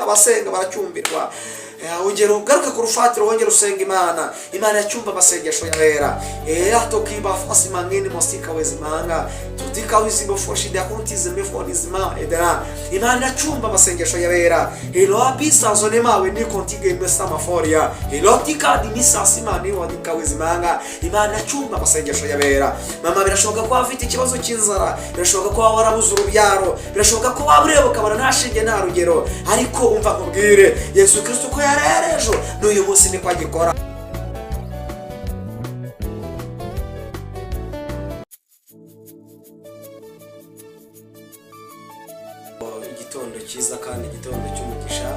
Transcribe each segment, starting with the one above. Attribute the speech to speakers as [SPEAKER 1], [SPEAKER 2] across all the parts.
[SPEAKER 1] Abasenga baracyumvirwa. Ongera ugaruke ku rufatiro, wongere usenga Imana. Imana yacyumva amasengesho yabera atokiba fasimangeni mosika wezimanga tutika wizimbo foshide akuntize mefo nizima edera. Imana yacyumva amasengesho yabera elo apisa zonemawe ni kontige mesamaforia elotika dimisasimani wadika wezimanga. Imana yacyumva amasengesho yabera. Mama, birashoboka ko waba ufite ikibazo cy'inzara, birashoboka ko waba warabuze urubyaro, birashoboka ko waba ureba ukabona nta shinge nta rugero, ariko umva nkubwire, Yesu Kristo uko yari ejo n'uyu munsi niko agikora. Igitondo cyiza kandi igitondo cy'umugisha.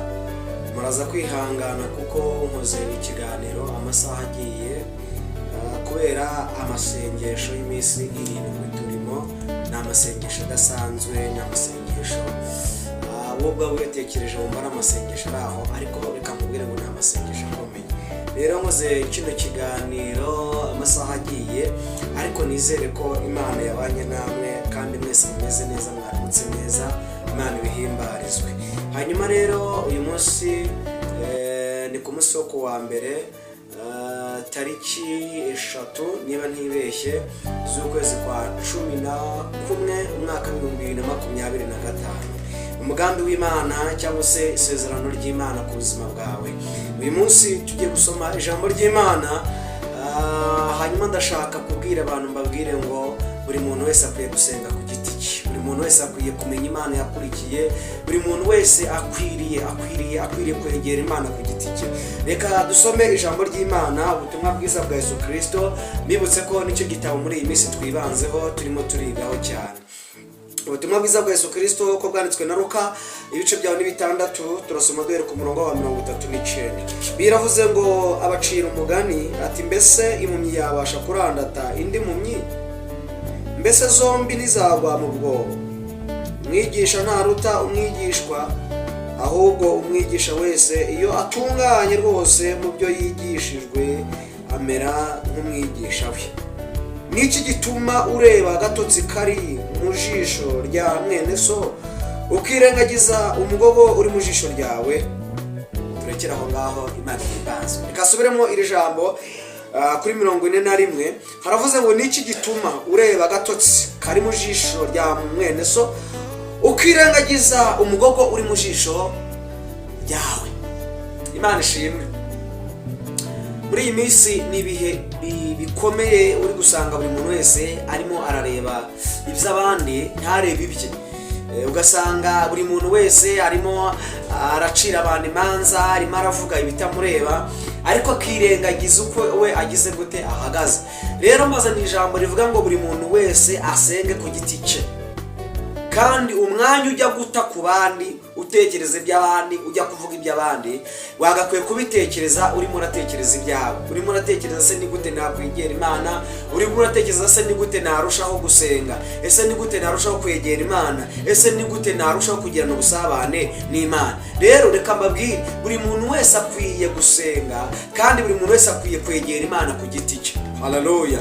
[SPEAKER 1] Muraza kwihangana kuko nkoze ikiganiro amasaha agiye, kubera amasengesho y'iminsi 7 turimo. Ni amasengesho adasanzwe, ni amasengesho wowe ubwawe uyatekereje wumva ari amasengesho ari aho, ariko reka nkubwire ngo ni amasengesho akomeye. Rero nkoze kino kiganiro amasaha agiye, ariko nizere ko Imana yabanye namwe kandi mwese mumeze neza, mwaramutse neza, Imana ibihimbarizwe. Hanyuma rero uyu munsi ni ku munsi wo ku wa mbere, tariki 3 niba ntibeshye z'ukwezi kwa 11, umwaka 2025. Umugambi w'Imana cyangwa se isezerano ry'Imana ku buzima bwawe. Uyu munsi tugiye gusoma ijambo ry'Imana. Hanyuma ndashaka kubwira abantu, mbabwire ngo buri muntu wese akwiye gusenga ku giti cye, buri muntu wese akwiye kumenya Imana yakurikiye, buri muntu wese akwiriye kwegera Imana ku giti cye. Reka dusome ijambo ry'Imana, ubutumwa bwiza bwa Yesu Kristo. Mbibutse ko nicyo gitabo muri iyi minsi twibanzeho, turimo turigaho cyane. Ubutumwa bwiza bwa Yesu Kristo uko bwanditswe na Luka, ibice byawe ni 6, turasoma duhere ku murongo wa 39. Biravuze ngo: "Abacira umugani ati: Mbese impumyi yabasha kurandata indi mpumyi? Mbese zombi ntizagwa mu bwobo? Umwigisha ntaruta umwigishwa, ahubwo umwigisha wese iyo atunganye rwose mu byo yigishijwe amera nk'umwigisha we. Niki gituma ureba agatotsi kari mu jisho rya mwene so, ukirengagiza umugogo uri mu jisho ryawe?" Turekere aho ngaho, Imana ihimbazwe. Reka asubiremo iri jambo kuri 41. Haravuze ngo: "Niki gituma ureba agatotsi kari mu jisho rya mwene so, ukirengagiza umugogo uri mu jisho ryawe?" Imana ishimwe. Muri iyi minsi ni ibihe bikomeye, uri gusanga buri muntu wese arimo arareba iby'abandi ntarebe ibye. Ugasanga buri muntu wese arimo aracira abantu imanza, arimo aravuga ibitamureba, ariko akirengagiza uko we agize gute ahagaze. Rero mbazaniye ijambo rivuga ngo buri muntu wese asenge ku giti cye, kandi umwanya ujya guta ku bandi utekereza iby'abandi, ujya kuvuga iby'abandi, wagakwiye kubitekereza urimo uratekereza ibyawe. Urimo uratekereza: se ni gute nakwegera Imana? Urimo uratekereza: se ni gute narushaho gusenga? Ese ni gute narushaho kwegera Imana? Ese ni gute narushaho kugirana ubusabane n'Imana? Rero reka mbabwire, buri muntu wese akwiye gusenga kandi buri muntu wese akwiye kwegera Imana ku giti cye. Haleluya.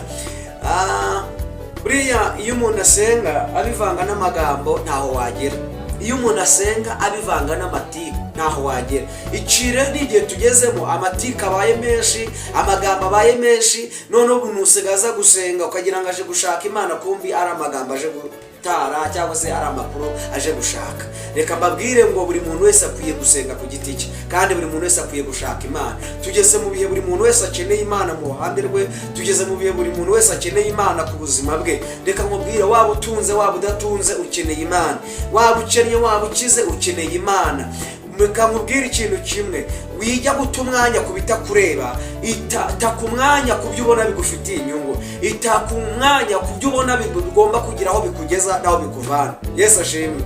[SPEAKER 1] Buriya iyo umuntu asenga abivanga n'amagambo ntaho wagera. Iyo umuntu asenga abivanga n'amatiku ntaho wagera. Icire n'igihe tugezemo amatiku abaye menshi, amagambo abaye menshi, noneho umuntu usigaye aza gusenga ukagira ngo aje gushaka Imana, kumbi ari amagambo aje gutara cyangwa se ari amakuru aje gushaka. Reka mbabwire ngo buri muntu wese akwiye gusenga ku giti cye, kandi buri muntu wese akwiye gushaka Imana. Tugeze mu bihe buri muntu wese akeneye Imana mu ruhande rwe, tugeze mu bihe buri muntu wese akeneye Imana ku buzima bwe. Reka nkubwire, waba utunze waba udatunze ukeneye Imana, waba ukennye waba ukize ukeneye Imana. Reka nkubwire ikintu kimwe: wijya guta umwanya ku bitakureba, ita ku mwanya ku byo ubona bigufitiye inyungu, ita ku mwanya ku byo ubona bigomba kugira aho bikugeza n'aho bikuvana. Yesu ashimwe.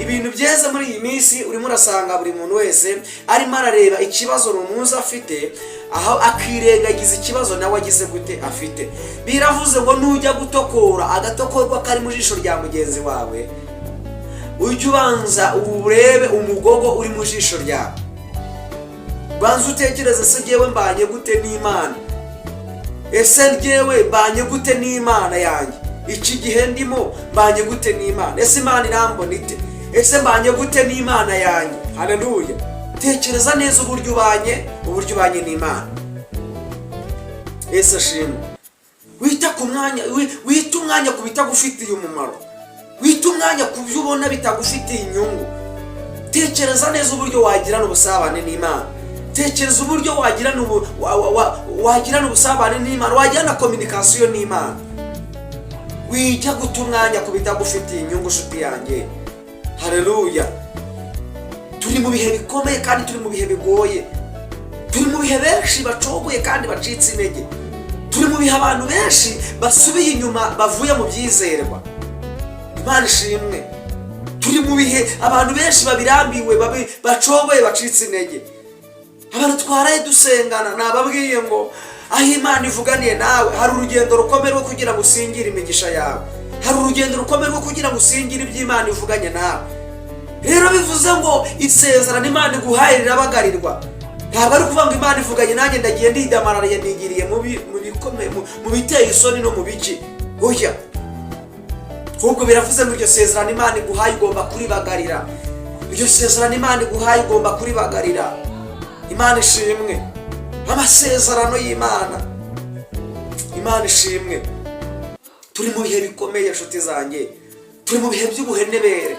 [SPEAKER 1] Ibintu byeze muri iyi minsi, urimo urasanga buri muntu wese arimo arareba ikibazo rumuzi afite, aho akirengagiza ikibazo nawe agize gute afite. Biravuze ngo nujya gutokora agatokorwa kari mu jisho rya mugenzi wawe, ujye ubanza urebe umugogo uri mu jisho ryawe. Banza utekereze: se jyewe mbanye gute n'Imana? Ese njyewe mbanye gute n'Imana yanjye? Iki gihe ndimo mbanye gute n'Imana? Ese Imana irambona ite? Ese mbanye gute n'Imana yanjye? Haleluya. Tekereza neza uburyo ubanye n'Imana. Yesu ashimwe. Wita ku mwanya, wita umwanya ku bitagufitiye umumaro, wita umwanya ku byo ubona bitagufitiye inyungu. Tekereza neza uburyo wagirana ubusabane n'Imana. Tekereza uburyo wagirana ubusabane n'Imana, wagirana communication n'Imana. Wijya guta umwanya ku bitagufitiye inyungu, nshuti yanjye. Haleluya. Turi mu bihe bikomeye kandi turi mu bihe bigoye. Turi mu bihe benshi bacogoye kandi bacitse intege. Turi mu bihe abantu benshi basubiye inyuma, bavuye mu byizerwa. Imana ishimwe. Turi mu bihe abantu benshi babirambiwe, bacogoye, bacitse intege. Abantu twaraye dusengana, nababwiye ngo aho Imana ivuganiye nawe, hari urugendo rukomeye rwo kugira ngo usingire imigisha yawe, hari urugendo rukomeye rwo kugira ngo usingire ibyo Imana ivuganye nawe. Rero bivuze ngo isezerano Imana iguhaye rirabagarirwa. Ntabwo ari ukuvuga ngo Imana ivuganye nanjye, ndagiye, ndidamarariye, nigiriye mu bikomeye, mu biteye isoni no mu biki. Oya, ahubwo biravuze ngo iryo sezerano Imana iguhaye ugomba kuribagarira. Iryo sezerano Imana iguhaye ugomba kuribagarira. Imana ishimwe. Amasezerano y'Imana, Imana ishimwe. Turi mu bihe bikomeye, inshuti zanjye. Turi mu bihe by'ubuhenebere.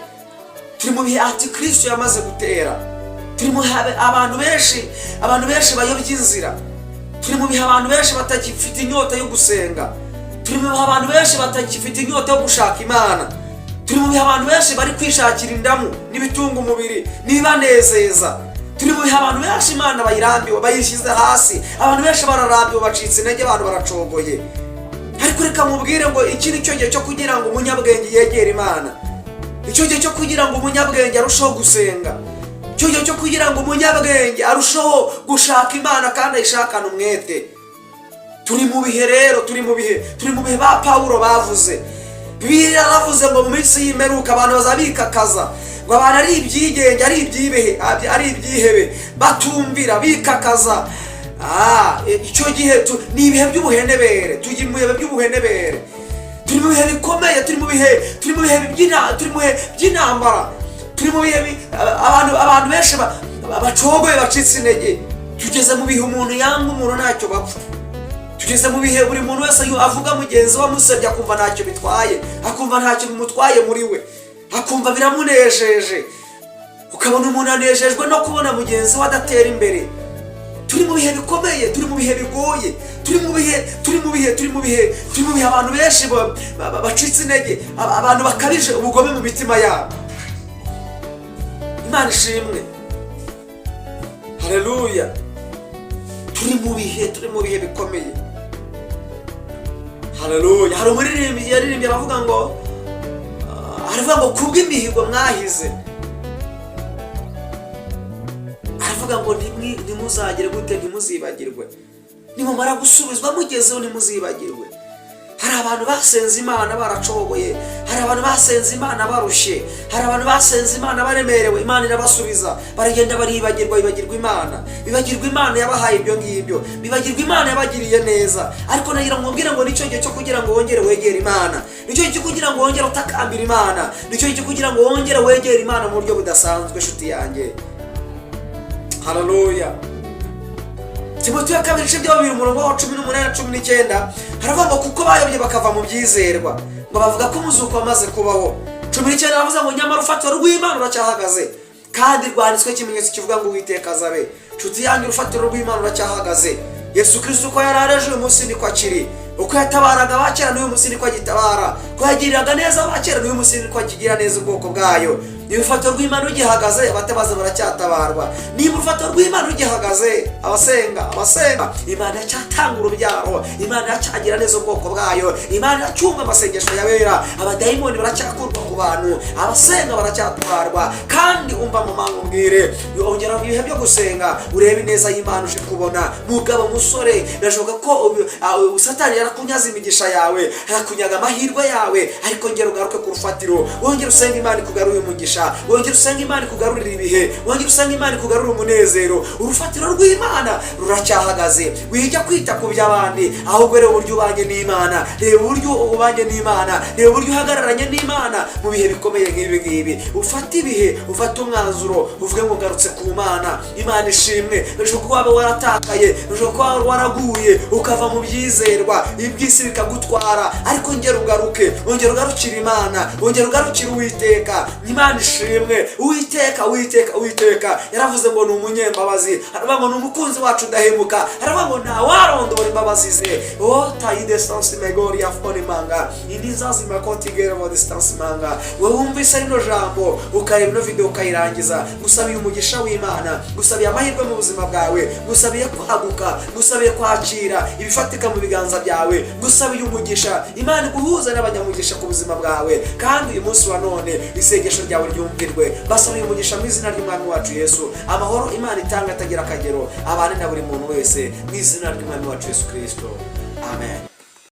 [SPEAKER 1] Turi mu bihe antikristo yamaze gutera. Turi mu bihe abantu benshi bayobya inzira. Turi mu bihe abantu benshi batagifite inyota yo gusenga. Turi mu bihe abantu benshi batagifite inyota yo gushaka Imana. Turi mu bihe abantu benshi bari kwishakira indamu n'ibitunga umubiri n'ibibanezeza. Turi mu bihe abantu benshi Imana bayirambiwe, bayishyize hasi. Abantu benshi bararambiwe, bacitse intege, abantu baracogoye. Ariko reka mubwire ngo iki ni cyo gihe cyo kugira ngo umunyabwenge yegere Imana, icyo gihe cyo kugira ngo umunyabwenge arusheho gusenga, icyo gihe cyo kugira ngo umunyabwenge arusheho gushaka Imana kandi ayishakane umwete. Turi mu bihe rero, turi mu bihe ba Pawulo bavuze. Bibiliya yaravuze ngo mu minsi y'imperuka abantu bazabikakaza, ngo abantu ari ibyigenge, ari ibyibehe, ari ibyihebe, batumvira, bikakaza. Icyo gihe ni ibihe by'ubuhenebere. Turi mu bihe by'ubuhenebere, turi mu bihe bikomeye, turi mu bihe by'intambara, turi mu bihe abantu benshi bacogoye, bacitse intege. Tugeze mu bihe umuntu yanga umuntu ntacyo bapfa. Tugeze mu bihe buri muntu wese avuga mugenzi we amusebye akumva ntacyo bitwaye, akumva ntacyo bimutwaye muri we, akumva biramunejeje. Ukabona umuntu anejejwe no kubona mugenzi we adatera imbere. Turi mu bihe bikomeye, turi mu bihe bigoye, turi mu bihe abantu benshi bacitse intege, abantu bakabije ubugome mu mitima yabo. Imana ishimwe. Haleluya. Turi mu bihe bikomeye. Haleluya. Hari umuririmbyi yaririmbye aravuga ngo kubw'imihigo mwahize, aravuga ngo ntimuzagire gute? Ntimuzibagirwe. Nimumara gusubizwa mugezeho, ntimuzibagirwe. Hari abantu basenze Imana baracogoye, hari abantu basenze Imana barushye, hari abantu basenze Imana baremerewe, Imana irabasubiza. Baragenda baribagirwa, bibagirwa Imana, bibagirwa Imana yabahaye ibyo ngibyo, bibagirwa Imana yabagiriye neza. Ariko nagira ngo mbwire ngo nicyo gihe cyo kugira ngo wongere wegere Imana, nicyo gihe cyo kugira ngo wongere utakambire Imana, nicyo gihe cyo kugira ngo wongere wegere Imana mu buryo budasanzwe, inshuti yanjye. Haleluya. Timoteyo ya kabiri, ibice bya 2, umurongo wa 18, 19, haravuga ngo kuko bayobye bakava mu byizerwa, ngo bavuga ko umuzuko wamaze kubaho. 19 baravuze ngo nyamara urufatiro rw'Imana ruracyahagaze, kandi rwanditsweho ikimenyetso kivuga ngo Uwiteka azabe. Nshuti yanjye, urufatiro rw'Imana ruracyahagaze. Yesu Kirisito uko yari areje, uyu munsi niko akiri. Uko yatabaraga abakera, n'uyu munsi niko agitabara. Uko yagiriraga neza abakera, n'uyu munsi niko akigira neza ubwoko bwayo. Niba urufatiro rw'Imana rugihagaze, abatabaza baracyatabarwa. Niba urufatiro rw'Imana rugihagaze, abasenga, Imana iracyatanga urubyaro, Imana iracyagira neza ubwoko bwayo, Imana iracyumva amasengesho yabera, abadayimoni baracyakurwa ku bantu, abasenga baracyatabarwa. Kandi umva mu mpamvu mbwire, ongera ibihe byo gusenga, urebe ineza y'Imana uje kubona. Mugabo, musore, birashoboka ko Satani yarakunyaze imigisha yawe, arakunyaga amahirwe yawe, ariko ngera ugaruke ku rufatiro, wongere usenga, Imana ikugaruye umugisha. umugisha, wongere usenge Imana ikugarurire ibihe, wongere usenge Imana ikugarurire umunezero. Urufatiro rw'Imana ruracyahagaze. Wijya kwita ku by'abandi, ahubwo reba uburyo ubanye n'Imana, reba uburyo ubanye n'Imana, reba uburyo uhagararanye n'Imana mu bihe bikomeye nk'ibi ngibi. Ufate ibihe, ufate umwanzuro, uvuge ngo ngarutse ku Mana. Imana ishimwe. Birashoboka ko waba waratakaye, birashoboka ko waba waraguye ukava mu byizerwa, iby'isi bikagutwara, ariko ngera ugaruke, ongera ugarukire Imana, ongera ugarukire Uwiteka. Imana ishimwe. Uwiteka, Uwiteka, Uwiteka yaravuze ngo ni umunyembabazi, aravuga ngo ni umukunzi wacu udahemuka, aravuga ngo ntawarondora imbabazi ze. O tayidesansi megori ya manga inizazi makoti gere distance manga. Wowe wumvise rino jambo, ukareba ino video ukayirangiza, gusabiye umugisha w'Imana, gusabiye amahirwe mu buzima bwawe, gusabiye kwaguka, gusabiye kwakira ibifatika mu biganza byawe, gusabiye umugisha. Imana iguhuza n'abanyamugisha ku buzima bwawe, kandi uyu munsi wa none isengesho ryawe ryumvirwe. Basabiye umugisha mu izina ry'Umwami wacu Yesu. Amahoro Imana itanga atagira akagero abane na buri muntu wese mu izina ry'Umwami wacu Yesu Kirisito. Amen.